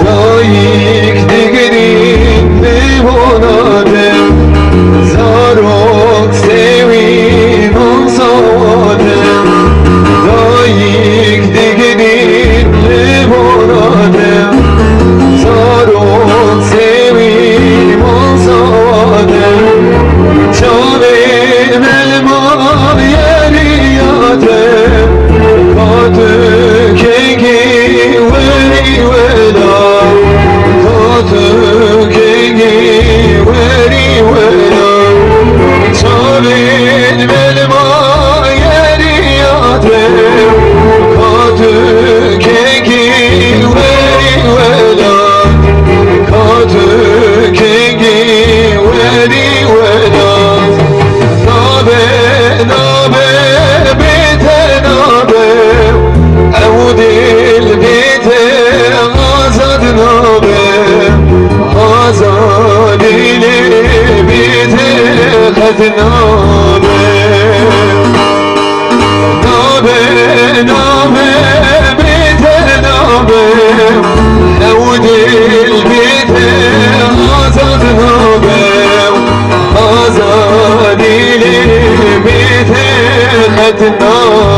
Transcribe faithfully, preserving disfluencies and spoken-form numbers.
Dayik digirîn li bona de, zarok sewîn û sawa de. Dayik digirîn li bona de, zarok sewîn û sawa de. Çavên me li ma yeriya te, ka tu kengî werî wela, ka tu kengî werî wela. Çavên me li ma yeriya te, ka tu kengî werî wela, ka tu kengî werî wela. Nabe, nabe, bê te nabe, ew dil bê te azad nabe, azadî lê bê te qet nabe. Nabe, nabe, bê te nabe, ew dil bê te azad nabe, azadî lê bê te qet nabe.